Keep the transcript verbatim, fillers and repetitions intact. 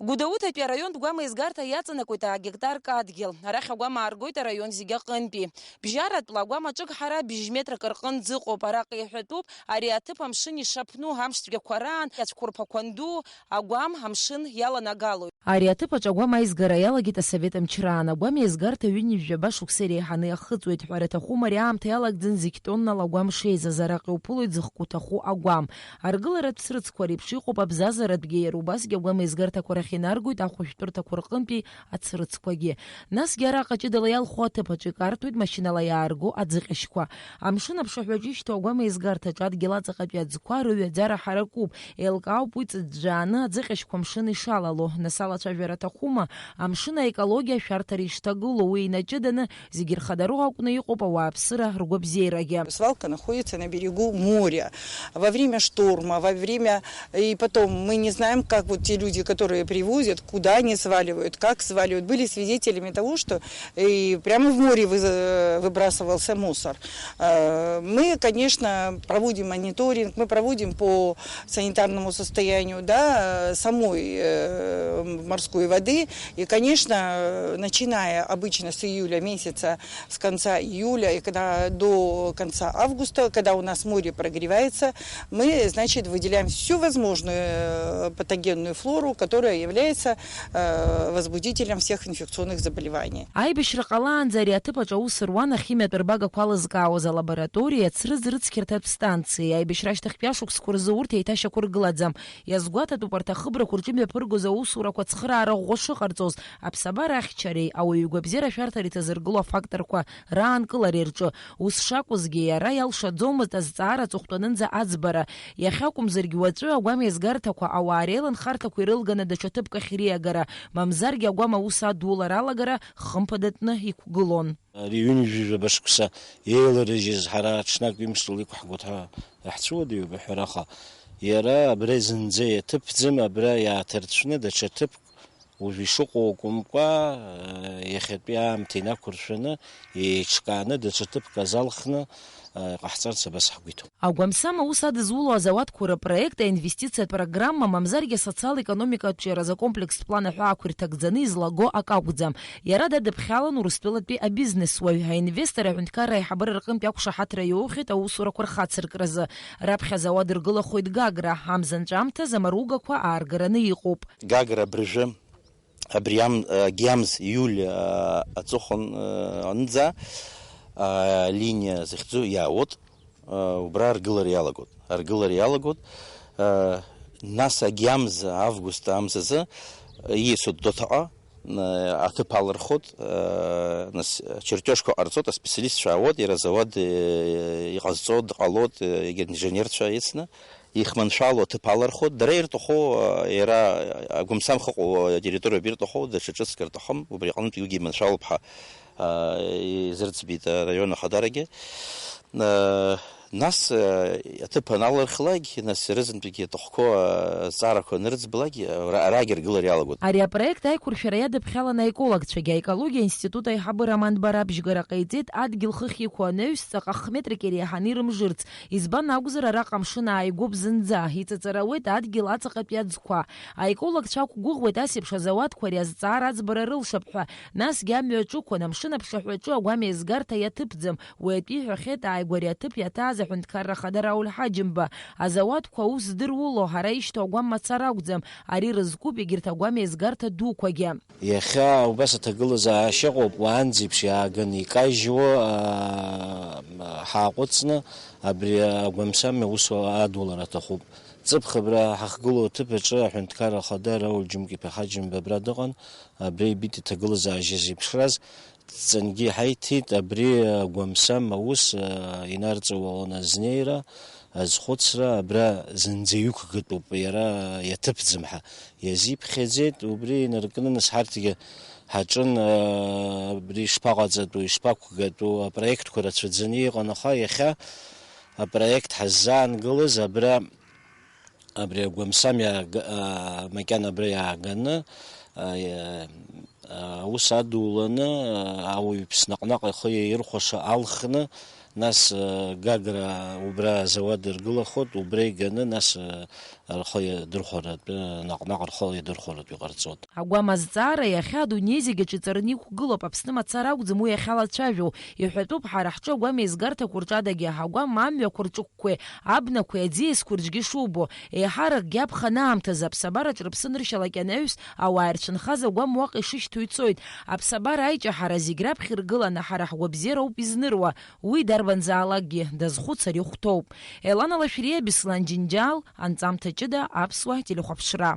Гәдоуҭатәи араионтә Гәам еизгарҭа иаҵанакуеит агектарк адгьыл. Арахь агәам ааргоит араион зегьы аҟынтәи. Бжьаратәла агәам аҿыгҳара бжь метрак рҟынӡа ыҟоуп. Араҟа иҳәатәуп, ари аҭыԥ амшын ишаԥну, амш цәгьақәа раан ацәқәырԥақәа анду, агәам амшын иаланагалоит. Ари аҭыԥ аҿы агәам аизгара иалагеит асовет мчраан. Агәам еизгарҭа ҩынҩажәаба шықәса иреиҳаны иахыҵуеит. Ҳәара аҭахума, ари аамҭа иалагӡан зегь тоннала агәам шеизаз, араҟа иуԥылоит зыхқәа ҭаху агәам. Аргыларатә срыцқәа реиԥш иҟоуп абзазаратәгьы, иара убасгьы агәам еизгарҭақәа рахь инаргоит ахәышәтәырҭақәа рҟынтәи ацрыцқәагьы. Насгьы араҟа ҷыдала иалху аҭыԥ аҿы икарҭәоит машьынала иаарго аӡыҟьашьқәа. Амшын аԥшаҳәаҿы ишьҭоу агәам еизгарҭаҿы адгьыл аҵаҟатәи аӡқәа рыҩаӡара ҳаракуп. Еилкаауп уи ҵыӡәӡәааны аӡыҟьашьқәа амшын ишалало. Нас алацәажәара аҭахума? Амшын аекологиа ашәарҭара ишҭагылоу, уи инаҷыданы зегьы рхадароу акәны иҟоуп ауааԥсыра ргәабзиарагьы. Свалка находится на берегу моря. Во время шторма, во время... И потом мы не знаем, как вот те люди, которые привозят, куда они сваливают, как сваливают. Были свидетелями того, что и прямо в море вы-, выбрасывался мусор. Э, мы, конечно, проводим мониторинг, мы проводим по санитарному состоянию, да, самой, э, морской воды. И, конечно, начиная обычно с июля месяца, с конца июля и когда до конца августа, когда у нас море прогревается, мы, значит, выделяем всю возможную, э, патогенную флору, которая является, э, возбудителем всех инфекционных заболеваний. Аибашьра ҟалаанӡа ари аҭыԥ аҿы аус руан ахимиатә рбагақәа алызкаауаз алабораториеи ацрыҵ рыцқьырҭатә станциеи. Аибашьра ашьҭахьтәи ашықәсқәа рзы урҭ еиҭашьақәыргылаӡам. Иазгәаҭатәуп арҭ ахыбрақәа рҿы имҩаԥыргоз аусурақәа цхыраара ӷәӷәа шыҟарҵоз, аԥсабара ахьчареи ауаҩы игәабзиара ашәарҭара иҭазыргыло афакторқәа раанкылареи рҿы. Ус шакәызгьы, иара иалшаӡомызт азҵаара аҵыхәтәанынӡа аӡбара. Иахьакәымзаргь уаҵәы агәам еизгарҭақәа ауаа реиланхарҭақәа ирылганы даҽа ҭыԥк ахь ириагара, мамзаргьы агәам аус адулара алагара хымԥадатәны иқәгылон. Ари ҩынҩажәижәаба шықәса еиларыжьыз ҳара ҽнак ҩымш ла иқәҳгоит ҳәа иаҳцәыуадаҩуп аҳәараха. Иара абра зынӡа иаҭыԥӡам, абра иааҭарцәны даҽа ҭыԥк уажә ишыҟоу акәымкәа, иахьатәи аамҭа инақәыршәаны, еиҿкааны, даҽа ҭыԥк азалхны, иҟаҳҵарц абас ҳгәы иҭоуп. Агәамсам аус адызуло азауадқәа рыпроект аинвестициатә программа, мамзаргьы асоциал-економикатә ҿиара азы акомплекстә план аҳәаақәа ирҭагӡаны излаго акы акәӡам. Иара дадыԥхьалан Урыстәылатәи абизнес уаҩ, аинвестор, аҳәынҭқарра аиҳабыра рҟынтәи ақәшаҳаҭра иоухьеит аусурақәа рхацыркразы. Раԥхьа азауад ргылахоит Гагра, амза анҵәамҭаз амаругақәа ааргараны иҟоуп. Гагра абыржәы абри ам-, агьамз иуль, а, аҵыхәан, а, анӡа, а, линиа захьӡу иаауеит, а, убра аргылара иалагоит. Аргылара иалагоит, а, нас агьамз август амзазы ииасуеит Доҭаҟа, а, аҭыԥ алырхуеит, а, нас чертежқәа ҟарҵоит, аспециалистцәа аауеит, иара азауад, э, иҟазҵо дҟалоит, э, егьырҭ инженерцәа ицны. Ихманшәалоу аҭыԥ алархәуеит, дара ирҭаху, иара агәамсамха ыҟоу атерриториоуп ирҭаху, даҽа ҿыцк рҭахым, убри аҟнытә уигьы иманшәалоуп ҳәа, а, изырӡбеит араион ахадарагьы. А, нас, а, аҭыԥ аналырхлак, нас ирызынтәыгьы аҭахқәоу, а, азҵаарақәа анырӡбалак, ара-, арагьы аргылара иалагоит. Ари апроект аиқәыршәара иадыԥхьалан аекологцәагьы. Аекологиа институт аиҳабы Роман Барабжьгара ҟаиҵеит, адгьыл хыхь иқәу анаҩс ҵаҟа хә-метрак иреиҳаны ирымжырц. Избан акәзар, араҟа амшын ааигәоуп зынӡа, иҵаҵарауеит адгьыл аҵаҟатәи аӡқәа. Аекологцәа ақәгәыӷуеит ас еиԥш азауадқәа ари азҵаара аӡбара рылшап ҳәа, насгьы амҩа аҿықәан, амшын аԥшаҳәаҿы агәам еизгарҭа иаҭыԥӡам, уи атәы иҳәахьеит ааигәа ари аҭыԥ иаҭааз аҳәынҭқарра ахада Рауль Ҳаџьымба. Азауадқәа аус здыруало, ҳара ишьҭоу агәам мацара акәӡам, ари рызкуп егьырҭ агәам еизгарҭа дуқәагьы. Иахьа убас аҭагылазаашьа ыҟоуп, уаанӡеиԥш иааганы икажьуа, аа, ҳааҟәыҵны абри агәамсам аусура адулара аҭахуп. Ҵыԥх абра ҳахгылоу аҭыԥ аҿы аҳәынҭқарра ахада Рауль Џьымкьаԥиа Ҳаџьымба абра дыҟан, абра ибеит иҭагылазаашьа зеиԥшраз, дҵангьы иҳаиҭеит, абри агәамсам аус, аа, инарҵаулан азнеира, азхәыцра, абра зынӡа иқәгатәуп, иара иаҭыԥӡам ҳәа. Иазиԥхьаӡеит, убри инаркны нас ҳарҭгьы ҳаҿын, аа, абри ишԥаҟаҵатәу, ишԥақәгатәу, апроектқәа рацәаӡаны иҟан, аха иахьа апроект ҳаззаангылаз абра, абри агәамсам иаага-, аа, макьана абра иааганы, аа, иа-, аа, аус адуланы, аа, ауаҩԥс наҟ-наҟ ихы иаирхәаша алхны, Нас, э, Гагра убра азауад ргылахот, убра иганы, нас, э, рхы иадырхәаратәы, наҟ-наҟ рхы иадырхәаратәы иҟарҵот. Агәам азҵаара иахьа адунеи зегь аҿы иҵарны иқәгылоуп, Аԥсны мацара акәӡам уи иахьалацәажәо. Иҳәатәуп, ҳара ҳҿы агәам еизгарҭақәа рҿы адагьы, агәам амҩақәа рҿықәқәеи, абнақәеи аӡиасқәеи рҿгьы шубо, еиҳаракгьы аԥхын аамҭазы аԥсабараҿ рыԥсы ныршьалак анаҩс, ауаа ирцәынхаз агәам уаҟа ишышьҭоу ицоит. Аԥсабара аиҷаҳара зегь раԥхьа иргыланы ҳара ҳгәабзиара ауп изныруа. Уи дарбанзаалакгьы дазхәыцыр ихәҭоуп. Елана Лашәриа, Беслан Џьынџьал, анҵамҭа ҷыда, Аԥсуа телехәаԥшра.